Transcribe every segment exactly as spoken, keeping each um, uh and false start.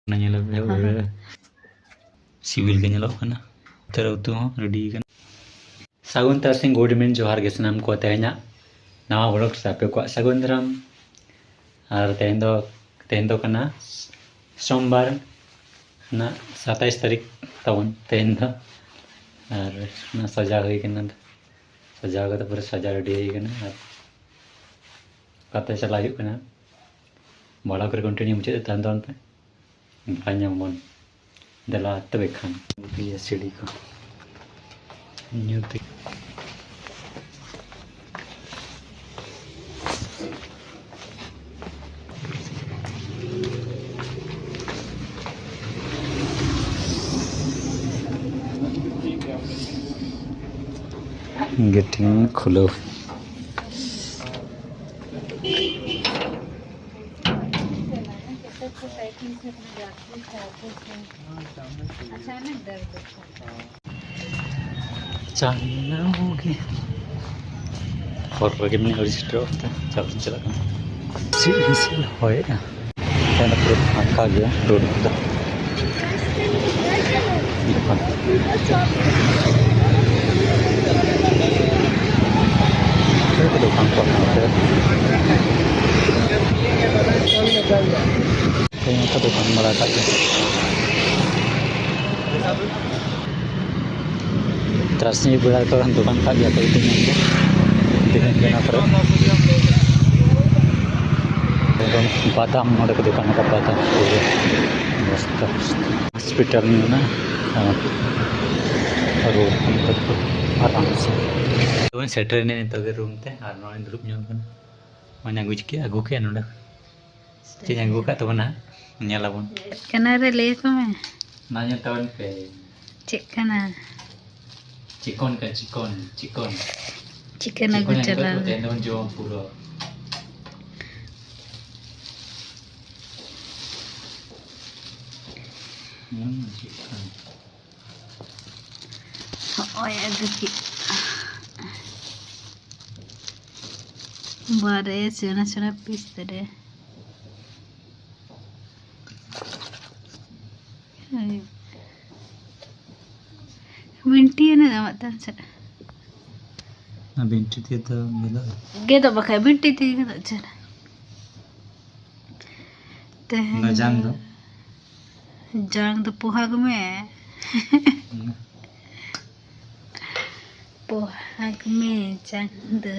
ᱚᱱᱟ ᱧᱮᱞ ᱯᱮ, ᱦᱮᱸ, ᱦᱮᱸ᱾ ᱥᱤᱵᱤᱞ ᱜᱮ ᱧᱮᱞᱚᱜ ᱠᱟᱱᱟ᱾ ᱛᱮᱨᱮ ᱩᱛᱩ ᱦᱚᱸ ᱨᱮᱰᱤ ᱠᱟᱱᱟ᱾ ᱥᱟᱹᱜᱩᱱ ᱛᱟᱨᱟᱥᱤᱧ, good evening, ᱡᱚᱦᱟᱨ ᱜᱮ ᱥᱟᱱᱟᱢ ᱠᱚ᱾ ᱛᱮᱦᱮᱧᱟᱜ ᱱᱟᱣᱟ vlog ᱨᱮ ᱟᱯᱮ ᱠᱚᱣᱟᱜ ᱥᱟᱹᱜᱩᱱ ᱫᱟᱨᱟᱢ᱾ ᱟᱨ ᱛᱮᱦᱮᱧ ᱫᱚ, ᱛᱮᱦᱮᱧ ᱫᱚ ᱠᱟᱱᱟ ᱥᱳᱢᱵᱟᱨ ᱨᱮᱱᱟᱜ ᱥᱟᱛᱟᱭᱤᱥ ᱛᱟᱹᱨᱤᱠᱷ ᱛᱟᱵᱚᱱ ᱛᱮᱦᱮᱧ ᱫᱚ᱾ ᱟᱨ ᱚᱱᱟ ᱥᱟᱡᱟᱣ ᱦᱩᱭ ᱠᱟᱱᱟ, ᱥᱟᱡᱟᱣ ᱠᱟᱛᱮ ᱯᱩᱨᱟᱹ ᱥᱟᱡᱟᱣ ᱨᱮᱰᱤ ᱦᱩᱭ ᱠᱟᱱᱟ᱾ ᱟᱨ ᱚᱠᱟᱛᱮ ᱪᱟᱞᱟᱜ ᱦᱩᱭᱩᱜ ᱠᱟᱱᱟ, vlog ᱨᱮ continue ᱢᱩᱪᱟᱹᱫ ᱨᱮ ᱛᱟᱦᱮᱱ ᱛᱟᱵᱚᱱ ᱯᱮ᱾ ᱧᱟᱯᱟᱢ ᱟᱵᱚᱱ᱾ ᱫᱮᱞᱟ ᱛᱚᱵᱮ ᱠᱷᱟᱱ᱾ ᱤᱭᱟᱹ ᱥᱤᱲᱤ ᱠᱚ ᱧᱩᱛ᱾ Getting close. ᱪᱟᱞᱟᱣ ᱜᱮ᱾ ᱦᱚᱨ ᱨᱮᱜᱮ ᱢᱮᱱᱟᱜᱼᱟ, ᱨᱮᱡᱤᱥᱴᱟᱨ ᱚᱠᱛᱮ ᱪᱟᱞᱟᱜ ᱪᱟᱞᱟᱜ ᱠᱟᱱᱟ᱾ ᱪᱮᱫ ᱦᱤᱥᱟᱹᱵ ᱦᱚᱭᱮᱜᱼᱟ? ᱛᱮᱦᱮᱧ ᱫᱚ ᱯᱩᱨᱟᱹ ᱯᱷᱟᱸᱠᱟ ᱜᱮᱭᱟ ᱨᱳᱰ ᱠᱚᱫᱚ᱾ ᱫᱚᱠᱟᱱ᱾ ᱪᱮᱫ ᱠᱚ ᱫᱚᱠᱟᱱ ᱠᱚ ᱱᱚᱛᱮ? ᱛᱮᱦᱮᱧ ᱦᱚᱸᱠᱚ ᱫᱚᱠᱟᱱ ᱵᱟᱲᱟ ᱠᱟᱜ ᱜᱮᱭᱟ᱾ ᱛᱟᱨᱟᱥᱤᱧ ᱵᱮᱲᱟ ᱠᱚ ᱫᱚᱠᱟᱱ ᱠᱟᱜ ᱜᱮᱭᱟ ᱠᱚ ᱤᱫᱤ ᱧᱟᱢ ᱫᱚ᱾ ᱫᱤᱱᱟᱹᱢ ᱜᱮ ᱚᱱᱟ ᱠᱚᱨᱮ᱾ ᱮᱠᱫᱚᱢ ᱵᱟᱫᱟᱢ ᱱᱚᱰᱮ ᱠᱚ ᱫᱚᱠᱟᱱ ᱠᱟᱜ, ᱵᱟᱫᱟᱢ ᱯᱩᱨᱟᱹ ᱵᱚᱥᱛᱟ᱾ ᱦᱚᱥᱯᱤᱴᱟᱞ ᱢᱮᱱᱟᱜᱼᱟ᱾ ᱦᱮᱸ᱾ ᱨᱳᱰ ᱠᱷᱚᱱ ᱫᱚ ᱟᱨᱟᱢ ᱥᱮ᱾ ᱱᱚᱜᱼᱚᱭ ᱥᱮᱴᱮᱨ ᱮᱱᱟᱹᱧ ᱱᱤᱛᱚᱜ ᱜᱮ ᱨᱩᱢ ᱛᱮ, ᱟᱨ ᱱᱚᱜᱼᱚᱭ ᱫᱩᱲᱩᱵ ᱧᱚᱜ ᱠᱟᱱᱟ᱾ ᱱᱚᱜᱼᱚᱭ ᱟᱹᱜᱩ ᱪᱤᱠᱟᱹ ᱟᱹᱜᱩ ᱠᱮᱫᱼᱟ ᱱᱚᱰᱮ᱾ ᱪᱮᱫ ᱤᱧ ᱟᱹᱜᱩ ᱟᱠᱟᱫ ᱛᱟᱵᱚᱱᱟ, ᱧᱮᱞ ᱟᱵᱚᱱ᱾ ᱪᱮᱫ ᱠᱟᱱᱟ ᱨᱮ, ᱞᱟᱹᱭ ᱟᱠᱚ ᱢᱮ᱾ ᱚᱱᱟ ᱧᱮᱞ ᱛᱟᱵᱚᱱ ᱯᱮ᱾ ᱪᱮᱫ ᱠᱟᱱᱟ? ᱪᱤᱠᱚᱱ ᱠᱟᱱᱟ, ᱪᱤᱠᱚᱱ, ᱪᱤᱠᱚᱱ᱾ ᱪᱤᱠᱚᱱ ᱟᱹᱜᱩ ᱪᱤᱠᱚᱱ ᱮᱢ ᱪᱟᱞᱟᱣ ᱠᱟᱛᱮ ᱢᱮ᱾ ᱛᱮᱦᱮᱧ ᱫᱚᱵᱚᱱ ᱡᱚᱢᱟ ᱯᱩᱨᱟᱹ᱾ ᱦᱩᱸ, ᱪᱤᱠᱚᱱ᱾ ᱦᱚᱸᱜᱼᱚᱭ ᱟᱹᱜᱩ ᱠᱮᱫ᱾ ᱵᱟᱨᱮ ᱥᱮᱬᱟ ᱥᱮᱬᱟ ᱯᱤᱥ ᱛᱮ᱾ ᱵᱤᱱᱴᱤ ᱮᱱᱮᱡ ᱟᱢᱟᱜ ᱛᱟᱢ ᱪᱮᱫ? ᱚᱱᱟ ᱵᱤᱱᱴᱤ ᱛᱮᱫᱚ ᱜᱮᱫᱚᱜᱼᱟ᱾ ᱜᱮᱫᱚᱜ ᱵᱟᱠᱷᱟᱡ ᱵᱤᱱᱴᱤ ᱛᱮᱜᱮ ᱜᱮᱫᱚᱜ ᱪᱮᱫ? ᱛᱮᱦᱮᱧ ᱚᱱᱟ ᱡᱟᱝ ᱫᱚ? ᱡᱟᱝ ᱫᱚ ᱯᱚᱦᱟᱜᱽ ᱢᱮ᱾ ᱦᱩᱸ᱾ ᱯᱚᱦᱟᱜᱽ ᱢᱮ ᱡᱟᱝ ᱫᱚ᱾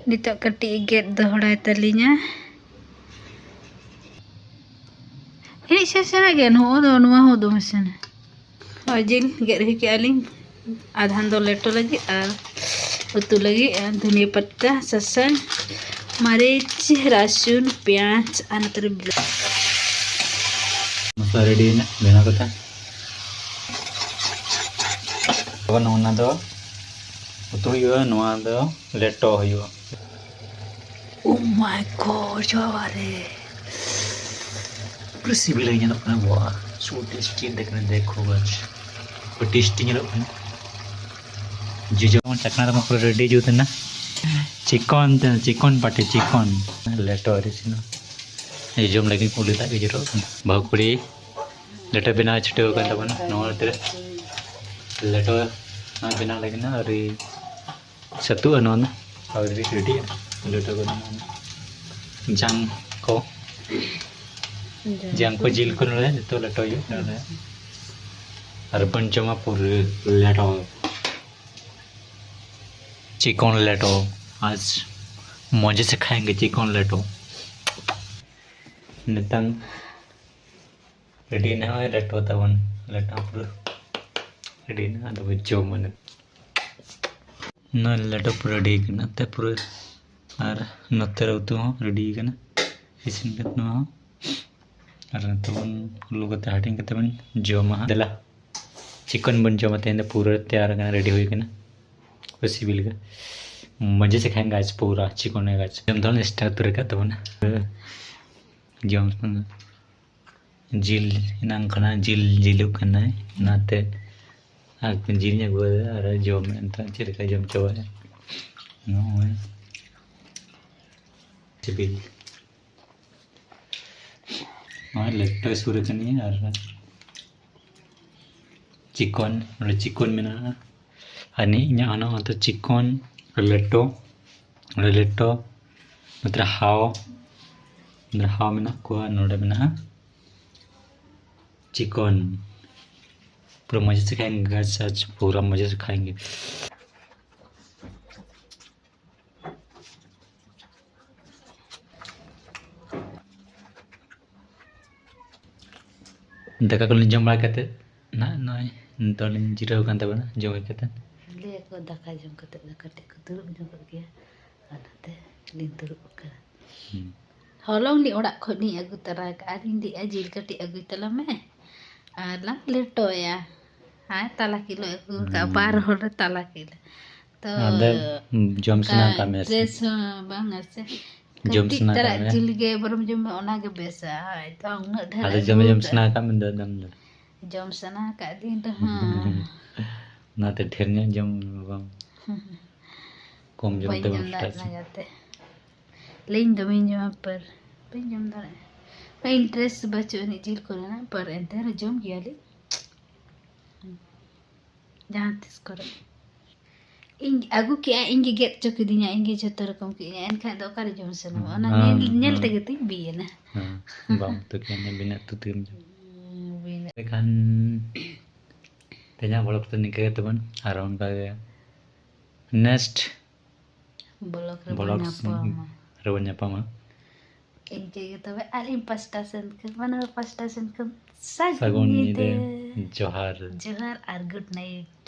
ᱱᱤᱛᱚᱜ ᱠᱟᱹᱴᱤᱡ ᱮ ᱜᱮᱫ ᱫᱚᱦᱲᱟᱭ ᱛᱟᱹᱞᱤᱧᱟ᱾ ᱦᱮᱡ ᱥᱮ ᱥᱮᱬᱟ ᱜᱮ, ᱱᱚᱜᱼᱚ ᱫᱚ, ᱱᱚᱣᱟ ᱦᱚᱸ ᱫᱚᱢᱮ ᱥᱮᱬᱟ᱾ ᱱᱚᱜᱼᱚᱭ ᱡᱤᱞ ᱜᱮᱫ ᱦᱩᱭ ᱠᱮᱜᱼᱟ ᱞᱤᱧ, ᱟᱫᱷᱟᱱ ᱫᱚ ᱞᱮᱴᱚ ᱞᱟᱹᱜᱤᱫ ᱟᱨ ᱩᱛᱩ ᱞᱟᱹᱜᱤᱫ, ᱟᱨ ᱫᱷᱩᱱᱤᱭᱟᱹ ᱯᱟᱛᱟ, ᱥᱟᱥᱟᱝ, ᱢᱟᱹᱨᱤᱪ, ᱨᱟᱹᱥᱩᱱ, ᱯᱮᱸᱭᱟᱡᱽ ᱟᱨ ᱱᱚᱛᱮ ᱨᱮ ᱵᱞᱟ- ᱢᱚᱥᱞᱟ ᱨᱮᱰᱤ ᱮᱱᱟ, ᱵᱮᱱᱟᱣ ᱠᱟᱛᱮ ᱟᱵᱟᱨ ᱱᱚᱣᱟ ᱫᱚ ᱩᱛᱩ ᱦᱩᱭᱩᱜᱼᱟ, ᱱᱚᱣᱟ ᱫᱚ ᱞᱮᱴᱚ ᱦᱩᱭᱩᱜᱼᱟ᱾ Oh my God, ᱡᱚᱦᱟᱨ ᱨᱮ᱾ ᱯᱩᱨᱟᱹ ᱥᱤᱵᱤᱞ ᱜᱮ ᱧᱮᱞᱚᱜ ᱠᱟᱱᱟ, ᱵᱟᱦ, so tasty, ᱫᱮᱠᱷ ᱨᱮ ᱫᱮᱠᱷᱳ ᱵᱟᱥ, ᱯᱩᱨᱟᱹ ᱴᱮᱥᱴᱤ ᱧᱮᱞᱚᱜ ᱠᱟᱱᱟ᱾ ᱡᱮ ᱡᱮᱢᱚᱱ ᱪᱟᱠᱷᱱᱟ ᱨᱮᱢᱟ ᱯᱩᱨᱟᱹ ᱨᱮᱰᱤ ᱡᱩᱛ ᱮᱱᱟ᱾ ᱪᱤᱠᱚᱱ ᱛᱮ, ᱪᱤᱠᱚᱱ ᱯᱟᱴᱤ, ᱪᱤᱠᱚᱱ᱾ ᱞᱮᱴᱚ ᱟᱹᱣᱨᱤ ᱤᱥᱤᱱᱚᱜ᱾ ᱡᱚᱢ ᱞᱟᱹᱜᱤᱫ ᱩᱞᱤ ᱫᱟᱜ ᱜᱮ ᱡᱚᱨᱚᱜ ᱠᱟᱱᱟ᱾ ᱵᱟᱹᱦᱩ ᱠᱩᱲᱤ ᱞᱮᱴᱚ ᱵᱮᱱᱟᱣ ᱪᱷᱩᱴᱟᱹᱣ ᱟᱠᱟᱱ ᱛᱟᱵᱚᱱᱟ᱾ ᱱᱚᱣᱟ ᱛᱮ ᱞᱮᱴᱚ ᱱᱚᱣᱟ ᱵᱮᱱᱟᱣ ᱞᱟᱹᱜᱤᱫ ᱱᱟᱜ ᱟᱹᱣᱨᱤ ᱥᱟᱹᱛᱩᱜᱼᱟ᱾ ᱱᱚᱣᱟ ᱫᱚ ᱟᱹᱣᱨᱤ ᱨᱮᱰᱤᱜᱼᱟ᱾ ᱞᱮᱴᱚ ᱠᱚ ᱱᱚᱣᱟ ᱡᱟᱝ ᱠᱚ, ᱡᱟᱝ ᱠᱚ ᱡᱤᱞ ᱠᱚ ᱱᱚᱰᱮ ᱱᱤᱛᱚᱜ ᱞᱮᱴᱚ ᱦᱩᱭᱩᱜ ᱠᱟᱱᱟ᱾ ᱟᱨ ᱵᱚᱱ ᱡᱚᱢᱟ ᱯᱩᱨᱟᱹ ᱞᱮᱴᱚ, ᱪᱤᱠᱚᱱ ᱞᱮᱴᱚ᱾ ᱟᱡ ᱢᱚᱡᱮ ᱥᱮ ᱠᱷᱟᱭᱮᱸᱜᱮ ᱪᱤᱠᱚᱱ ᱞᱮᱴᱚ᱾ ᱱᱤᱛᱚᱝ ᱨᱮᱰᱤ ᱮᱱᱟ ᱱᱚᱜᱼᱚᱭ ᱞᱮᱴᱚ ᱛᱟᱵᱚᱱ᱾ ᱞᱮᱴᱚ ᱯᱩᱨᱟᱹ ᱨᱮᱰᱤ ᱮᱱᱟ, ᱟᱫᱚ ᱵᱚ ᱡᱚᱢᱟ ᱱᱤᱛᱚᱜ᱾ ᱱᱚᱣᱟ ᱞᱮᱴᱚ ᱯᱩᱨᱟᱹ ᱨᱮᱰᱤ ᱠᱟᱱᱟ ᱛᱮ ᱯᱩᱨᱟᱹ, ᱟᱨ ᱱᱚᱛᱮ ᱨᱮ ᱩᱛᱩ ᱦᱚᱸ ᱨᱮᱰᱤ ᱠᱟᱱᱟ, ᱤᱥᱤᱱ ᱠᱟᱛᱮ ᱱᱚᱣᱟ ᱦᱚᱸ᱾ ᱟᱨ ᱱᱤᱛᱚᱜ ᱵᱚᱱ ᱞᱩ ᱠᱟᱛᱮ ᱦᱟᱹᱴᱤᱧ ᱠᱟᱛᱮ ᱵᱚᱱ ᱡᱚᱢᱟ ᱦᱟᱸᱜ᱾ ᱫᱮᱞᱟ, ᱪᱤᱠᱚᱱ ᱵᱚᱱ ᱡᱚᱢᱟ, ᱛᱮᱦᱮᱧ ᱫᱚ ᱯᱩᱨᱟᱹ ᱛᱮᱭᱟᱨ ᱟᱠᱟᱱᱟ, ᱨᱮᱰᱤ ᱦᱩᱭ ᱟᱠᱟᱱᱟ, ᱯᱩᱨᱟᱹ ᱥᱤᱵᱤᱞ ᱜᱮ᱾ ᱢᱚᱡᱮ ᱥᱮ ᱠᱷᱟᱭᱮᱸᱜᱮ ᱟᱡ ᱯᱩᱨᱟ ᱪᱤᱠᱚᱱ ᱜᱮ ᱟᱡ᱾ ᱡᱚᱢ ᱫᱚ ᱥᱴᱟᱨᱴ ᱩᱛᱟᱹᱨ ᱟᱠᱟᱫ ᱛᱟᱵᱚᱱᱟ᱾ ᱡᱚᱢ ᱡᱤᱞ ᱮᱱᱟᱝ ᱠᱷᱚᱱᱟᱜ ᱡᱤᱞ ᱡᱤᱞᱩᱜ ᱠᱟᱱᱟᱭ, ᱚᱱᱟᱛᱮ ᱟᱨ ᱡᱤᱞ ᱤᱧ ᱟᱹᱜᱩ ᱟᱫᱟ ᱟᱨ ᱡᱚᱢ ᱮᱱᱛᱮ ᱪᱮᱫ ᱞᱮᱠᱟᱭ ᱡᱚᱢ ᱪᱟᱵᱟᱭᱟ᱾ ᱱᱚᱜᱼᱚᱭ ᱥᱤᱵᱤᱞ᱾ ᱱᱚᱜᱼᱚᱭ ᱞᱮᱴᱚᱭ ᱥᱩᱨ ᱟᱠᱟᱱ ᱜᱮᱭᱟ ᱟᱨ ᱪᱤᱠᱚᱱ, ᱱᱚᱰᱮ ᱪᱤᱠᱚᱱ ᱢᱮᱱᱟᱜᱼᱟ᱾ ᱟᱨ ᱱᱤᱭᱟᱹ ᱤᱧᱟᱹᱜ ᱦᱟᱱᱟ ᱱᱚᱛᱮ ᱪᱤᱠᱚᱱ, ᱞᱮᱴᱚ, ᱱᱚᱰᱮ ᱞᱮᱴᱚ, ᱱᱚᱛᱮ ᱨᱮ ᱦᱟᱣ, ᱱᱚᱛᱮ ᱨᱮ ᱦᱟᱣ ᱢᱮᱱᱟᱜ ᱠᱚᱣᱟ, ᱱᱚᱰᱮ ᱢᱮᱱᱟᱜᱼᱟ ᱪᱤᱠᱚᱱ᱾ ᱯᱩᱨᱟᱹ ᱢᱚᱡᱟ ᱥᱮ ᱠᱷᱟᱭᱮᱝᱜᱮ, ᱜᱟᱭᱥ, ᱟᱡ ᱯᱩᱨᱟᱹ ᱢᱚᱡᱟ ᱥᱮ ᱠᱷᱟᱭᱮᱝᱜᱮ᱾ ᱫᱟᱠᱟ ᱠᱚᱞᱤᱧ ᱡᱚᱢ ᱵᱟᱲᱟ ᱠᱟᱛᱮᱫ ᱱᱟᱜ ᱱᱚᱜᱼᱚᱭ ᱱᱤᱛᱚᱜ ᱞᱤᱧ ᱡᱤᱨᱟᱹᱣ ᱟᱠᱟᱱ ᱛᱟᱵᱚᱱᱟ ᱡᱚᱢ ᱠᱟᱛᱮᱫ᱾ ᱞᱟᱹᱭ ᱟᱠᱚ ᱫᱟᱠᱟ ᱡᱚᱢ ᱠᱟᱛᱮᱫ ᱫᱚ ᱠᱟᱹᱴᱤᱡ ᱠᱚ ᱫᱩᱲᱩᱵ ᱧᱚᱜᱚᱜ ᱜᱮᱭᱟ, ᱚᱱᱟᱛᱮ ᱞᱤᱧ ᱫᱩᱲᱩᱵ ᱟᱠᱟᱱᱟ᱾ ᱦᱩᱸ᱾ ᱦᱚᱞᱚᱝ ᱞᱤᱧ ᱚᱲᱟᱜ ᱠᱷᱚᱱ ᱞᱤᱧ ᱟᱹᱜᱩ ᱛᱚᱨᱟ ᱟᱠᱟᱫᱼᱟ, ᱟᱨ ᱤᱧ ᱞᱟᱹᱭᱮᱫᱼᱟ ᱡᱤᱞ ᱠᱟᱹᱴᱤᱡ ᱟᱹᱜᱩᱭ ᱛᱟᱞᱟᱝ ᱢᱮ ᱟᱨ ᱞᱟᱝ ᱞᱮᱴᱚᱭᱟ᱾ ᱦᱮᱸ, ᱛᱟᱞᱟ ᱠᱤᱞᱳ ᱟᱹᱜᱩ ᱟᱠᱟᱫᱼᱟ, ᱦᱩᱸ᱾ ᱵᱟᱨ ᱦᱚᱲ ᱨᱮ ᱛᱟᱞᱟ ᱠᱤᱞᱳ᱾ ᱛᱚ ᱟᱫᱚ ᱡᱚᱢ ᱥᱟᱱᱟ ᱚᱱᱠᱟ ᱠᱟᱜ ᱢᱮᱭᱟ ᱥᱮ? Dress ᱦᱚᱸ ᱵᱟᱝᱟ ᱥᱮ᱾ ᱡᱚᱢ ᱠᱟᱹᱴᱤᱡ ᱥᱟᱱᱟ ᱛᱟᱨᱟᱜ ᱠᱟᱜ ᱢᱮᱭᱟ? ᱡᱤᱞ ᱜᱮ ᱵᱚᱨᱚᱢ ᱡᱚᱢ ᱢᱮ, ᱚᱱᱟ ᱜᱮ ᱵᱮᱥᱟ᱾ ᱦᱳᱭ, ᱛᱚ ᱩᱱᱟᱹᱜ ᱰᱷᱮᱨ ᱟᱫᱚ ᱟᱹᱜᱩ ᱡᱚᱢ, ᱡᱚᱢ ᱟᱠᱟᱫᱼᱟ᱾ ᱥᱟᱱᱟ ᱠᱟᱜ ᱢᱮ ᱫᱚ ᱟᱫᱚᱢ ᱫᱚ᱾ ᱡᱚᱢ ᱥᱟᱱᱟ ᱟᱠᱟᱫ ᱫᱤᱱ ᱨᱮᱦᱚᱸ᱾ ᱚᱱᱟᱛᱮ ᱰᱷᱮᱨ ᱧᱚᱜ ᱡᱚᱢ ᱵᱟᱝ᱾ ᱠᱚᱢ ᱡᱚᱢ ᱵᱟᱹᱧ ᱛᱟᱵᱚᱱ ᱡᱚᱢ ᱯᱮᱴᱟᱜ ᱫᱟᱲᱮᱭᱟᱜ ᱥᱮ᱾ ᱠᱟᱱᱟ ᱜᱟᱛᱮ᱾ ᱞᱟᱹᱭᱟᱹᱧ ᱫᱚᱢᱮᱧ ᱡᱚᱢᱟ, ᱯᱟᱨ ᱵᱟᱹᱧ ᱡᱚᱢ ᱫᱟᱲᱮᱭᱟᱜᱼᱟ᱾ Interest ᱵᱟᱹᱪᱩᱜ ᱟᱹᱱᱤᱡ ᱡᱤᱞ ᱠᱚᱨᱮᱱᱟᱜ, ᱯᱟᱨ ᱮᱱᱛᱮ ᱨᱮᱦᱚᱸ ᱡᱚᱢ ᱜᱮᱭᱟᱞᱤᱧ᱾ ᱡᱟᱦᱟᱸ ᱛᱤᱥ ᱠᱚᱨᱮ᱾ ᱤᱧ ᱟᱹᱜᱩ ᱠᱮᱜᱼᱟ, ᱤᱧ ᱜᱮ ᱜᱮᱫ ᱦᱚᱪᱚ ᱠᱤᱫᱤᱧᱟ, ᱤᱧ ᱜᱮ ᱡᱷᱚᱛᱚ ᱨᱚᱠᱚᱢ ᱠᱮᱜᱼᱟᱹᱧ, ᱮᱱᱠᱷᱟᱱ ᱫᱚ ᱚᱠᱟᱨᱮ ᱡᱚᱢ ᱥᱟᱱᱟᱣᱟ? ᱚᱱᱟ ᱦᱮᱸ, ᱧᱮᱞ, ᱧᱮᱞ ᱦᱮᱸ᱾ ᱛᱮᱜᱮ ᱛᱤᱧ ᱵᱤᱭᱮᱱᱟ᱾ ᱦᱮᱸ, ᱵᱟᱢ ᱩᱛᱩ ᱠᱮᱭᱟ, ᱵᱤᱱᱟᱹ ᱩᱛᱩ ᱛᱮᱜᱮᱢ ᱡᱚᱢ᱾ ᱦᱩᱸ, ᱵᱤᱱᱟᱹ᱾ ᱮᱱᱠᱷᱟᱱ ᱛᱮᱦᱮᱧᱟᱜ vlog ᱫᱚ ᱱᱤᱝᱠᱟᱹ ᱜᱮ ᱛᱟᱵᱚᱱ, ᱟᱨ ᱚᱱᱠᱟ ᱜᱮ next vlog ᱨᱮᱵᱚᱱ vlog ᱧᱟᱯᱟᱢᱟ᱾ ᱨᱮᱵᱚᱱ ᱧᱟᱯᱟᱢᱟ᱾ ᱤᱱᱠᱟᱹ ᱜᱮ ᱛᱚᱵᱮ, ᱟᱨ ᱤᱧ ᱯᱟᱥᱴᱟ ᱥᱮᱱ ᱠᱷᱚᱱ, ᱵᱟᱱᱟᱨ ᱯᱟᱥᱴᱟ ᱥᱮᱱ ᱠᱷᱚᱱ ᱥᱟᱹᱜᱩᱱ ᱥᱟᱹᱜᱩᱱ ᱧᱤᱫᱟᱹ᱾ ᱧᱤᱫᱟᱹ᱾ ᱡᱚᱦᱟᱨ᱾ ᱡᱚᱦᱟᱨ ᱟᱨ good night᱾